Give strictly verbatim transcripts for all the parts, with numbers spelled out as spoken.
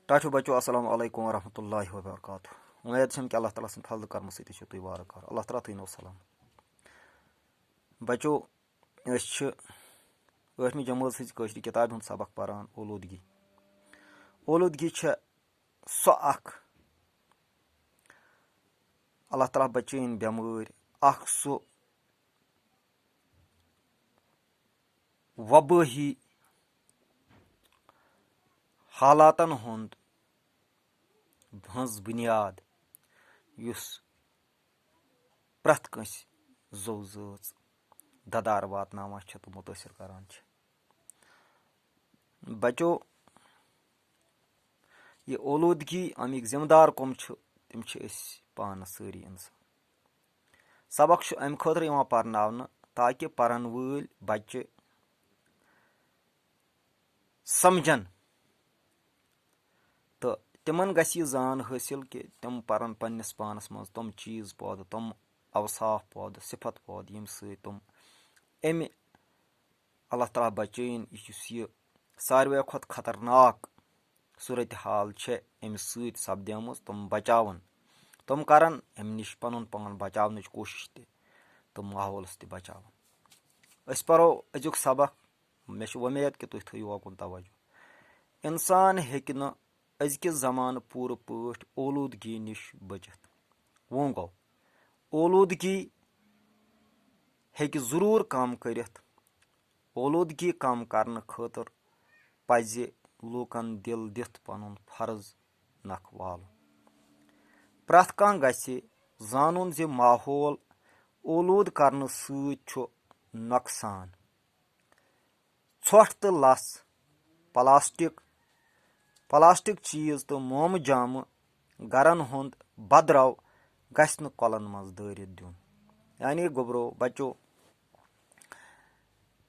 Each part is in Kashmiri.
ٹاٹھیو بچو، السلام علیکم ورحمۃ اللہ وبرکاتہ۔ امید چھم کہ اللہ تعالیٰ سٕنٛدِ فضلہٕ کرمہٕ سۭتۍ ٲسِو تُہۍ وارٕ کارٕ۔ اللہ تعالیٰ تھٲینو سلام۔ بچو، أسۍ چھِ ٲٹھمہِ جمٲژ ہٕنٛزِ کٲشرِ کِتابہِ ہُنٛد سبق پران، اولوٗدگی۔ اولوٗدگی چھےٚ سۄ اکھ، اللہ تعالیٰ بچٲیِن، بٮ۪مٲرۍ، اکھ سُہ وبٲہی حالاتن ہُنٛد، ہٕنٛز بُنیاد، یُس پرٛٮ۪تھ کٲنٛسہِ زُو زٲژ دَدار واتناوان چھِ تہٕ مُتٲثِر کران چھِ۔ بچو، یہِ اولوٗدگی، اَمِکۍ ذِمہٕ دار کٕم چھِ؟ تِم چھِ أسۍ پانہٕ سٲری اِنسان۔ سبق چھُ اَمہِ خٲطرٕ یِوان پرناونہٕ تاکہِ پرن وٲلۍ بچہٕ سمجھن تہٕ تِمن گژھِ یہِ زان حٲصِل کہِ تِم پرن پننِس پانس منٛز تِم چیٖز پٲدٕ، تِم اوصاف پٲدٕ، صفت پٲدٕ، ییٚمہِ سۭتۍ تِم اَمہِ اللہ تعالیٰ بچٲیِن، یُس یہِ ساروِیو کھۄتہٕ خطرناک صورتحال چھےٚ أمِس سۭتۍ سپدیمٕژ، تِم بچاوَن، تِم کرن اَمہِ نِش پنُن پان بچاونٕچ کوٗشِش تہِ تہٕ ماحولس تہِ بچاوَن۔ أسۍ پرو أزیُک سبق۔ مےٚ چھِ وۄمید کہِ تُہۍ تھٲیِو اوکُن توجہ۔ اِنسان ہیٚکہِ نہٕ أزکِس زمانہٕ پوٗرٕ پٲٹھۍ اولوٗدگی نِش بٔچِتھ۔ وۄنۍ گوٚو، اولوٗدگی ہیٚکہِ ضروٗر کم کٔرِتھ۔ اولوٗدگی کم کرنہٕ خٲطرٕ پزِ لوٗکن دِل دِتھ پنُن فرض نکھٕ والُن۔ پرٛٮ۪تھ کانٛہہ گژھِ زانُن زِ ماحول اولوٗدٕ کرنہٕ سۭتۍ چھُ نۄقصان۔ ژھۄٹھ تہٕ لَژھ، پلاسٹک، پلاسٹک چیٖز تہٕ مومہٕ جامہٕ گرن ہُنٛد بدرو گژھِ نہٕ کۄلن منٛز دٲرِتھ دیُن۔ یعنی گوٚبرو، بچو،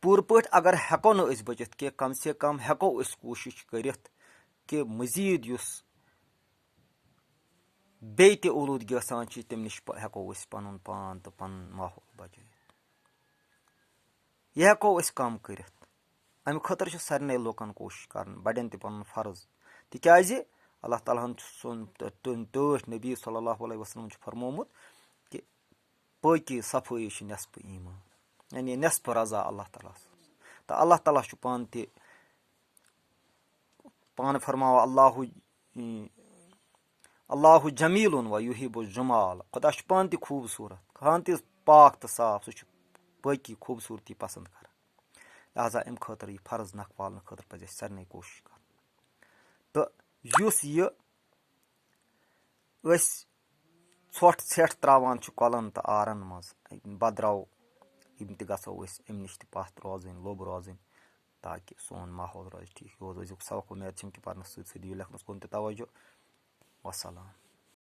پوٗرٕ پٲٹھۍ اگر ہٮ۪کو نہٕ أسۍ بٔچِتھ کینٛہہ، کم سے کم ہٮ۪کو أسۍ کوٗشِش کٔرِتھ کہِ مزید یُس بیٚیہِ تہِ اولوٗدگی آسان چھِ، تَمہِ نِش پ-، ہٮ۪کو أسۍ پنُن پان تہٕ پنُن ماحول بچٲیِتھ۔ یہِ ہٮ۪کو أسۍ کم کٔرِتھ۔ اَمہِ خٲطرٕ چھِ سارنٕے لوٗکن کوٗشِش کرٕنۍ، بڑٮ۪ن تہِ پنُن فرض۔ تِکیازِ اللہ تعالیٰ ہن چھُ سون تہٕ تٔمۍ ٹٲٹھۍ نبی صلی اللہ علیہ وسلم چھُ فرمومُت کہِ پٲکی، صفٲیی چھِ نصفہٕ ایمان، یعنی نصفہٕ رضا اللہ تعالیٰ سٕنٛز۔ تہٕ اللہ تعالیٰ چھُ پانہٕ تہِ، پانہٕ فرماوان، اللہ، اللہ جمیل و یحب الجمال، خدا چھُ پانہٕ تہِ خوٗبصوٗرت، پانہٕ تہِ پاک تہٕ صاف، سُہ چھُ پٲکی، خوٗبصوٗرتی پسنٛد کران۔ لہذا اَمہِ خٲطرٕ، یہِ فرض نکھٕ والنہٕ خٲطرٕ پزِ اَسہِ سارنٕے کوٗشِش کرٕنۍ۔ تہٕ یُس یہِ أسۍ ژھۄٹھ ژھٮ۪ٹھ ترٛاوان چھِ کۄلَن تہٕ آرَن منٛز، بدرو یِم تہِ گژھو أسۍ اَمہِ نِش تہِ پَتھ روزٕنۍ، لوٚب روزٕنۍ، تاکہِ سون ماحول روزِ ٹھیٖک۔ یہِ اوس أزیُک سبق۔ اُمید چھِم کہِ پَرنَس سۭتۍ سۭتۍ دِیِو لیکھنَس کُن تہِ توجہ۔ وسلام۔